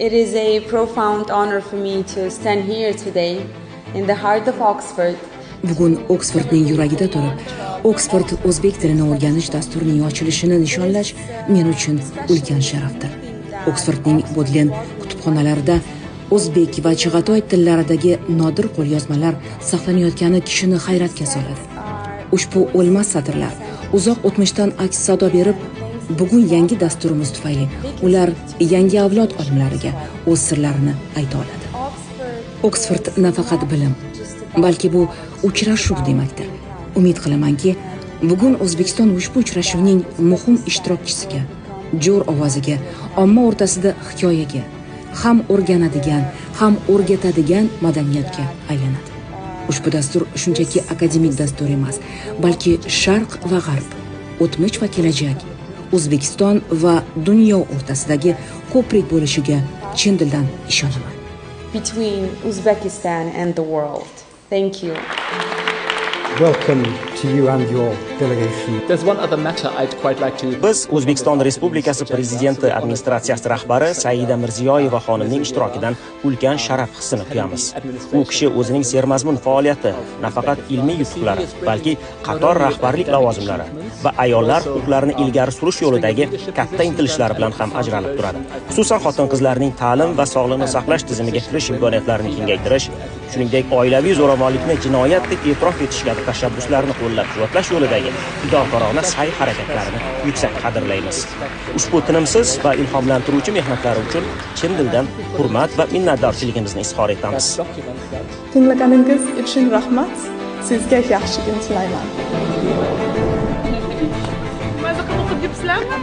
It is a profound honor for me to stand here today in the heart of Oxford. Bugun Oksfordning yuragida turib, Oksford o'zbek tilini o'rganish dasturining ochilishini nishonlash men uchun ulkan sharafdir. Oksfordning Bodlian kutubxonalarida o'zbek va chig'atoy tillaridagi nodir qo'lyozmalar saqlanayotgani kishini hayratga soladi. Ushbu o'lmas satrlar uzoq o'tmishdan aks sado berib, bugun yangi dasturimiz tufayli ular yangi avlod olimlariga o'z sirlarini ayta oladi. Oksford nafaqat bilim, balki bu uchrashuv demakdir. Umid qilamanki, bugun O'zbekiston ushbu uchrashuvning muhim ishtirokchisiga, jo'r ovoziga, omma o'rtasida hikoyaga, ham o'rganadigan, ham o'rgatadigan madaniyatga aylanadi. Ushbu dastur shunchaki akademik dastur emas, balki sharq va g'arb, o'tmish va kelajak, O'zbekiston va dunyo o'rtasidagi ko'prik bo'lishiga chin dildan ishonaman. Between Uzbekistan and the world. Thank you. Welcome to you and your delegation. There's one other matter I'd quite like to Biz O'zbekiston Respublikasi Prezidenti administratsiyasi rahbari Saida Mirziyoyeva xonimning ishtirokidan ulkan sharaf hissini tuyamiz. U kishi o'zining sermazmun faoliyati, nafaqat ilmiy yutuqlari, balki qator rahbarlik lavozimlari va ayollar huquqlarini ilgari surish yo'lidagi katta intilishlari bilan ham ajralib turadi. Xususan, xotin-qizlarning ta'lim va sog'liqni saqlash tizimiga kirish imkoniyatlarini kengaytirish, shuningdek, oilaviy zo'ravonlikni jinoyat deb e'tirof etish kabi tashabbuslarni qo'llab-quvvatlash yo'lidagi fidokorona sa'y-harakatlarini yuksak qadrlaymiz. Ushbu tinimsiz va ilhomlantiruvchi mehnatlari uchun chin dildan hurmat va minnatdorchiligimizni izhor etamiz. Tinglaganingiz uchun rahmat. Sizga yaxshi kun tilayman. Maza qilib o'qib yuribsizlarmi?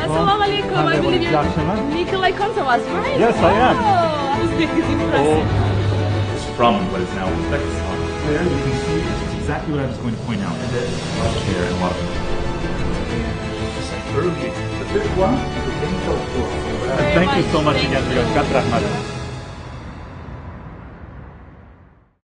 Assalomu alaykum. I believe you're Nikolai Kontovas, right? Yes, I am. Oh, Uzbek is impressive. From what is now Uzbekistan. There you can see this is exactly what I was going to point out. Here and a lot of early. The fifth one, the Very Thank you much. So much Thank again for you. your Katta rahmat.